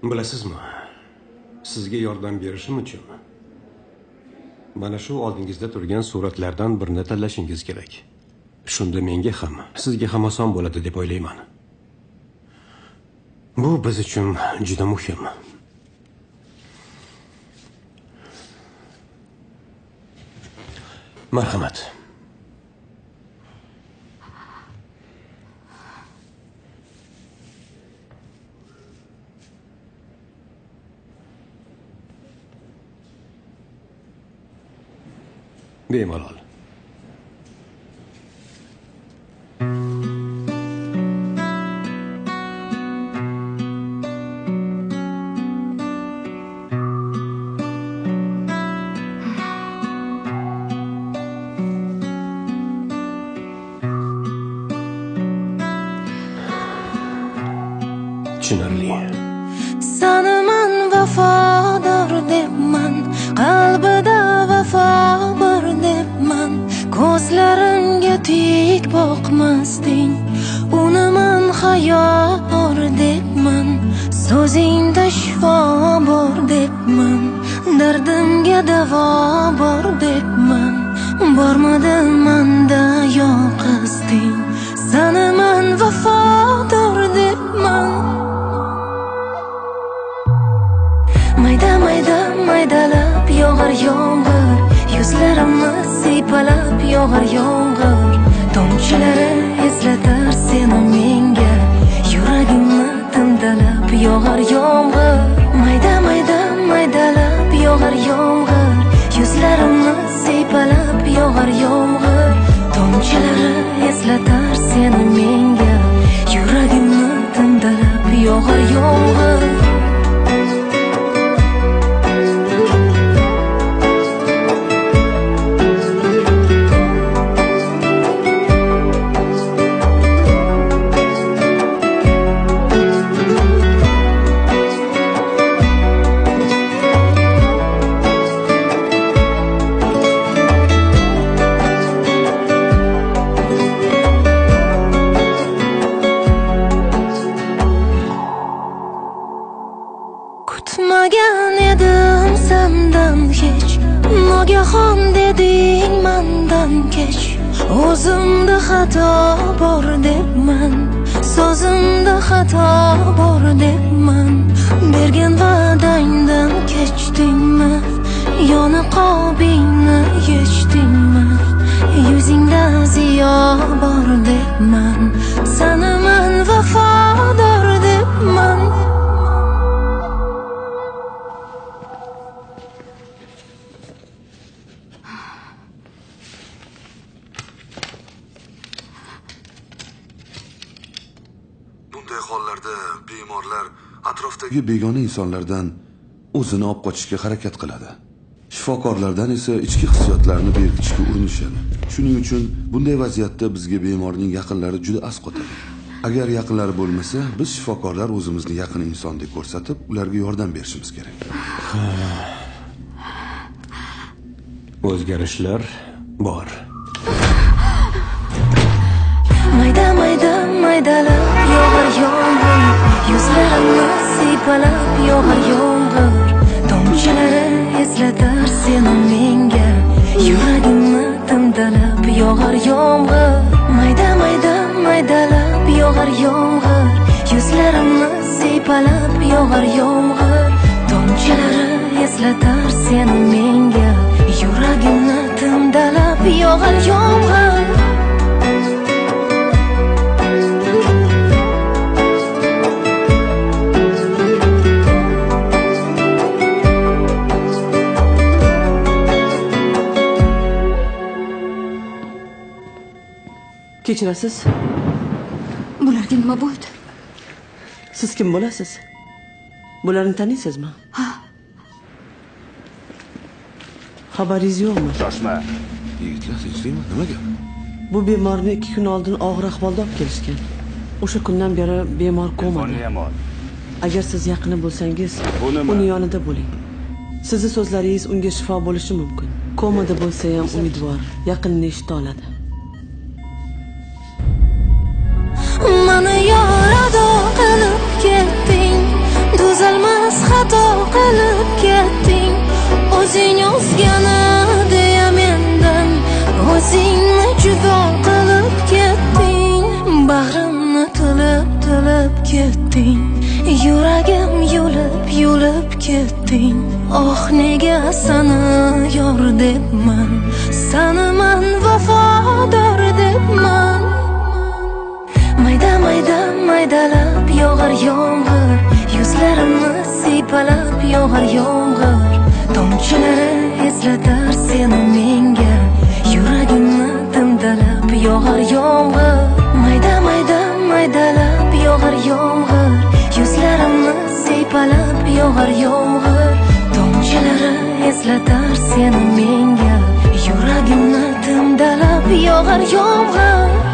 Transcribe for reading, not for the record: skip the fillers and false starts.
Bilasizmi, sizga yordam berishim uchun mana shu oldingizda turgan suratlardan birini tanlashingiz kerak. Shunda menga ham, sizga ham oson bo'ladi deb o'ylayman. Bu biz uchun juda muhim. Marhamat. Bemalol. Tushunarli. Saniman vafodor debman, qalbida vafo bor debman, ko'zlarimga tik boqmasding, uni man hayor debman, so'zingda shifo bor debman, dardimga davo bor debman, bormadim manda yo'qisding, saniman vafodor debman. Mayda mayda maydalab yog'ar yomg'ir, yuzlarimni siypalab yog'ar yomg'ir, tomchilari eslatar seni menga, yuragimni timdalab yog'ar yomg'ir. Mayda mayda maydalab yog'ar yomg'ir, yuzlarimni siypalab yog'ar yomg'ir, tomchilari eslatar seni menga, yuragimni timdalab yog'ar yomg'ir. Kutmagan edim sendan hech, nogahon deding mandan kech, o'zimda xato bor debman, so'zimda xato bor debman, bergan va'dangdan kechdingmi, yoni qobingni yechdingmi, yuzingda ziyo bor debman, sani man vafodor debman. Bunday hollarda bemorlar atrofdagi begona insonlardan o'zini olib qochishga harakat qiladi. Shifokorlardan esa ichki hissiyotlarini berkitishga urinishadi. Shuning uchun bunday vaziyatda bizga bemorning yaqinlari juda asqotadi. Agar yaqinlari bo'lmasa, biz shifokorlar o'zimizni yaqin insondek ko'rsatib, ularga yordam berishimiz kerak. O'zgarishlar bor. Mayda mayda maydalab yog'ar yomg'ir, yuzlarimni siypalab yog'ar yomg'ir, tomchilari eslatar seni menga, yuragimni timdalab yog'ar yomg'ir. Mayda mayda maydalab yog'ar yomg'ir, yuzlarimni siypalab yog'ar yomg'ir, tomchilari eslatar seni menga, yuragimni timdalab yog'ar yomg'ir. Kechirasiz. Bularga nima bo'ldi? Siz kim bo'lasiz? Bularni taniysizmi? Ha. Xabaringiz yo'qmi? Shoshma. Yigitlar, tinchlikmi? Nima gap? Bu bemorni 2 kun oldin og'ir ahvolda olib kelishgan. O'sha kundan beri bemor komada. Agar siz yaqini bo'lsangiz, uni yonida bo'ling. Sizni so'zlaringiz unga shifo bo'lishi mumkin. Komada bo'lsa ham umidvor, yaqinini eshita oladi. Mani yorado qilib ketding, tuzalmas yulib ketding, yuragim yulib yulib ketding. Oh nega seni yor debman, seni man vafodor debman. Mayda mayda maydalab yog'ar yomg'ir, yuzlarimni siypalab yog'ar yomg'ir. Tomchilari eslatar seni menga, yuragimni timdalab yog'ar yomg'ir. Mayda mayda maydalab yog'ar yomg'ir, yuzlarimni siypalab yog'ar yomg'ir. Tomchilari eslatar seni menga, yuragimni timdalab yog'ar yomg'ir.